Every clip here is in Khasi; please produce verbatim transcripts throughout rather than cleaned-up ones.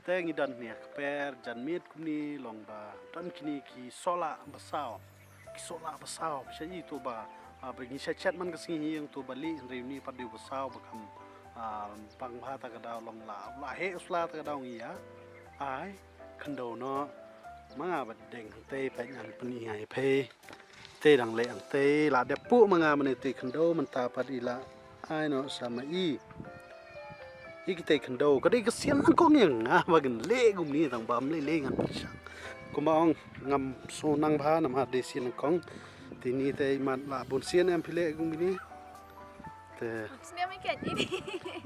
Te ngi don ne kper janmiet kumne long ba don kine ki sohlah basaw. Ki sohlah basaw. Sha i to ba, ah, ba ngi sha chet man ka sngi hi ïeng to ba lih hynrei une pat dei basaw ba kam, ah, pang bha ta ka daw long la, la heh u sla ta ka daw ngi ïa ai khyndew noh. Ma nga ba deng hangtei pat ngan pyni ïa phi. Te dang leh ang te la dep puh ma nga mane te khyndew mynta pat i la ai noh sa ma i. I ki te khyndew ka dei ka sian nyngkong ïa nga ba ngan leh kumne tang ba ym leh leh ngan pyrshang. Kumba ong ngam sngew nang bha namar dei sian nyngkong. Te ni te i mat la bun sian em phi leh kumne. Te sniam i khet ini.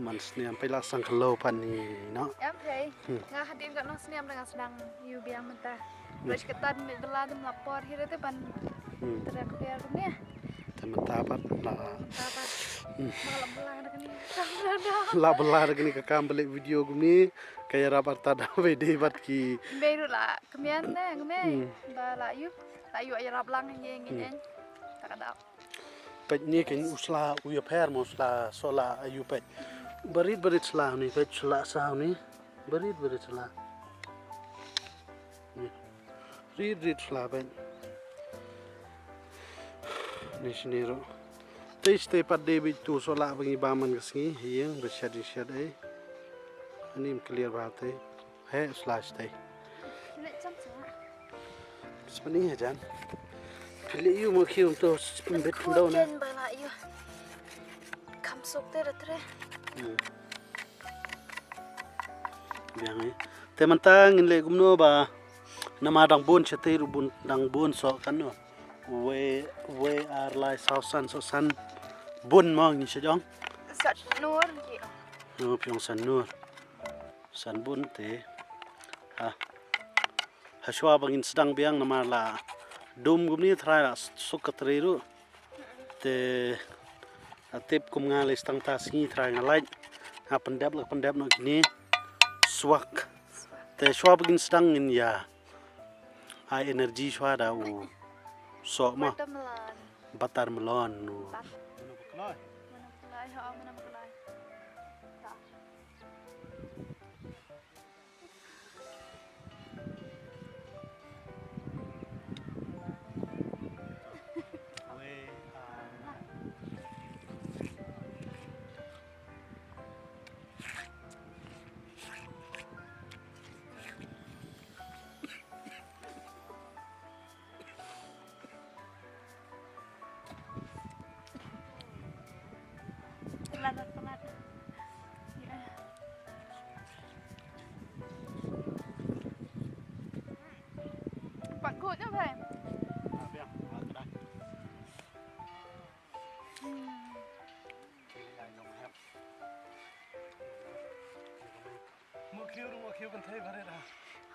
Man sniam pei la sang khlo pan ni no. Em pei. Hmm. Nga hadien ka no sniam da nga sdang ïu biang mynta. Hmm. Rush ka tan ni da la dum la por hi te pan. Hmm. Te da ka biar kumne. Te mynta pat la. Mynta pat. Hmm. Ma la belah da kani. La belah da kani ka kam balik video kumne. Ka ïarap arta da bei dei bat ki. Bei ru la kemian ne ngmei. Hmm. Ba la ïu. La ïu ïarap lang ngi ngi. Hmm. Ngi. Ta ka dap. Peit ni kein u sla u ïapher mo sla sohlah ayu peit. Barit barit sla ni peit sla sa ni. Barit barit sla. Ni. Rit rit sla peit. Ni sini ro. Te stei pat dei beit tu sohlah ba ngi ba man ka sngi ïeng ba shet shet ei. Ani ym clear ba te. He slash te. Spani hajan. Pili yu mo khiu to spin bit khndau na. Ken bala yu. Kam sok te ra tre. Hmm. Biang eh. Te mynta ngin leh kumno ba. Namar dang bun shatei ruh bun dang bun sok kan no. We we ar lai saw san saw san bun mo ngi sha jong. Sat nur ji. No pyong san nur. San bun te. Ha. Ha shuwa ba ngin sdang biang namar la dum kumni trai la suk ka trai ruh. Te la tip kum nga le stang ta sngi trai nga lait. Nga pyndep la pyndep no kini. Swak. Te shuwa ba ngin sdang ngin ïa. Ai energy shuwa da u. Sok ma. Watermelon. Butter melon u. Bat. Mana buklai? Mana buklai? Ha, mana buklai?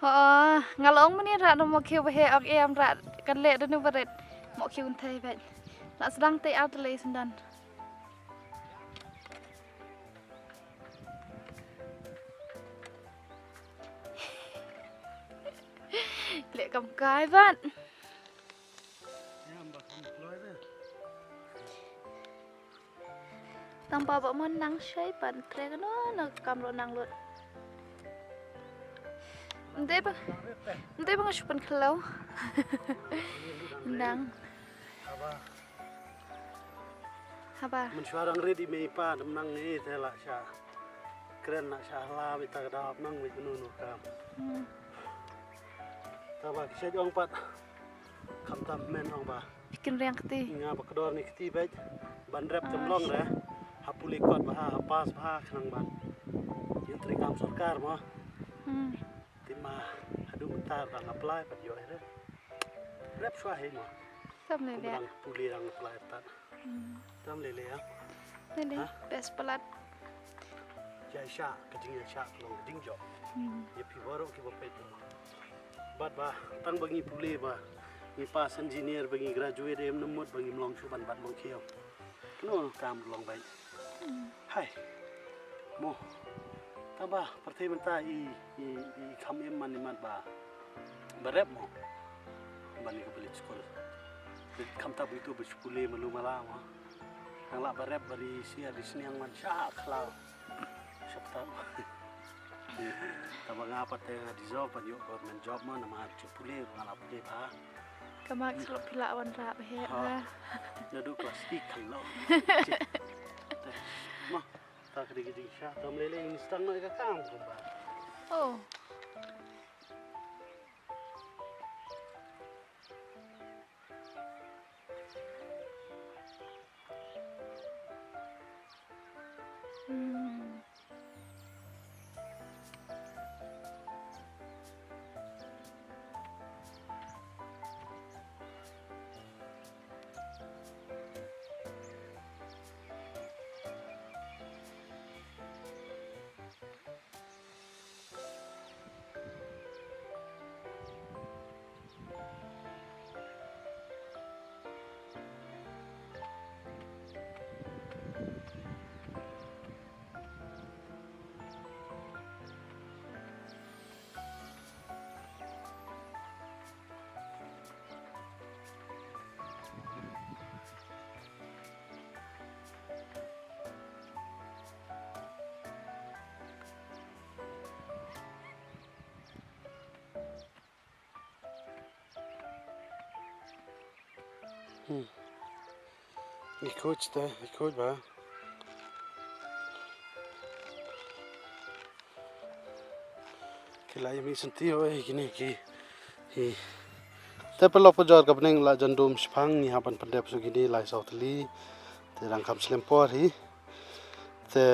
Ho, nga long mani rat no mo khiu ba he ok em rat kan leh da nu ba ret mo khiu kan thei vet. La sdang te ar te lei sendan. Leh kam kai vat. Tang ba ba mon nang shai pan trek no no kam ro nang lut. Nde ba nde ba nga shupan khlo. Nang. Haba. Haba. Mun shwa rang ri di mei pa dam nang ni te la sha. Kren la sha la bi ta da nang bi nu nu kam. Hmm. Ta ba ki sha jong pat. Khamtam men ong ba. Phi kynriang kti. Nga ba kdor ni kti bej. Ban rep ah, temlong re. Ha puli kot ba ha, ha pas ba ha khnang ban. Ïa tring kam sorkar mo. Hmm. Te ma hadu mynta dang apply pat ïoh re. Rep shwa hi mo. Tam ne dia. Dang puli dang apply pat. Hmm. Tam lele ya. Lele. Ha? Best palat. Ïa sha ka jing ïa sha ka long ka jing jop. Hmm. Ïa phi baroh ki ba peit mo. Bad ba tang ba ngi pule ba ngi pass engineer ba ngi graduate em namut ba ngi mlong shu ban bad mong khiam. Kano kam long bai. Hmm. Hai. Mo. Tang ba pyrthei mynta i i i kham em man i mat ba. Ba rep mo. Ban i ka village school. Kham tap itu ba pule malu mala mo. Nang la ba rep ba ri sia ri sniang man sha khlaw. Shop tap. Taba nga pat te nga deserve ban ïoh government job mo, namar ju pule ruh nga la pule bha. Ka mark shlok phi lah wanrah bha. Ha. Naduh class eight khan lo. Te, ma, ta ka dei ka jingshisha, to ym lei lei ngi sdang noh ïa ka kam kumba. Oh. Hmm. Hmm. I khuid te, i khuid ba. Ki la ïa mih senti oi kine ki. Hi. Te paralok parajor, ka bneng la jan dum shiphang, ngi hap ban pyndep shuh kine lai saw tylli. Te dang kham slem por hi. Te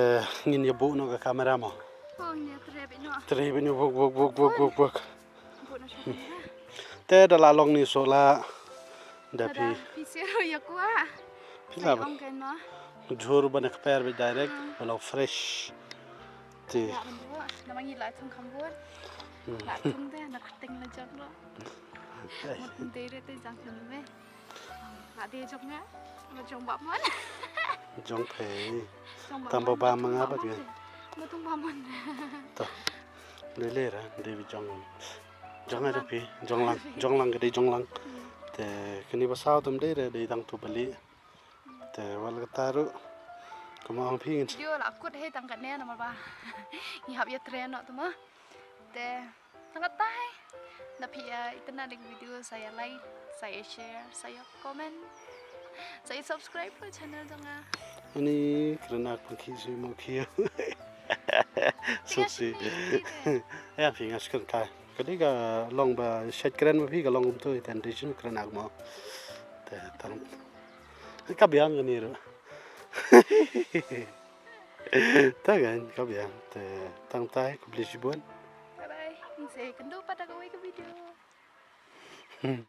ngin ïa buh noh ka camera mo. Oh, ngin ïa treh beit noh. Treh beit noh, buh, buh, buh, buh, buh, buh. Buh noh sha camera. Te da la long ni sola. Da phi. Phi sir ïa kwah. Phi la ba. Ong kein noh. Jhur ban kper beit direct, hmm, ba long fresh. Te. Ïa ban buh, namar ngi la thung kham bun. Hmm. La thung te, na kyrteng la jong noh. Ai. Mut ngi dei re te jang kham me. La dei jong nga, la jong Bah Mon. Jong phi. Jong Bah Mon, tang ba ba ma nga ba phi. Ba tang Bah Mon. To. Dei le ra, dei bi jong. Jong nga jong phi, jong lang, jong lang ka dei jong lang. Hmm. Te kane ba saw tam dei re, dei tang tu bali. Te wat la kata ruh. Kumba ong phi ngin. Video la kut hi tang kane namar ba ngi hap ïa treh noh te mo. Te Tang katai. Da phi ïa itynnad ïa ka video sa ïa like, sa ïa share, sa ïa comment, sa ïa subscribe ruh channel jong nga. Ani kren ak pang khi sui mo khi. Susi. Ïa phi nga skren kai. Ka dei ka long ba shet kren ba phi ka long kumto ïa ten dei shu kren ak mo. Te tang. Ka biang kane ruh. Ta kan ka biang te tang tai, khublei shibun. Bye bye. Ngin sa ïakynduh pat ha kawei ka video.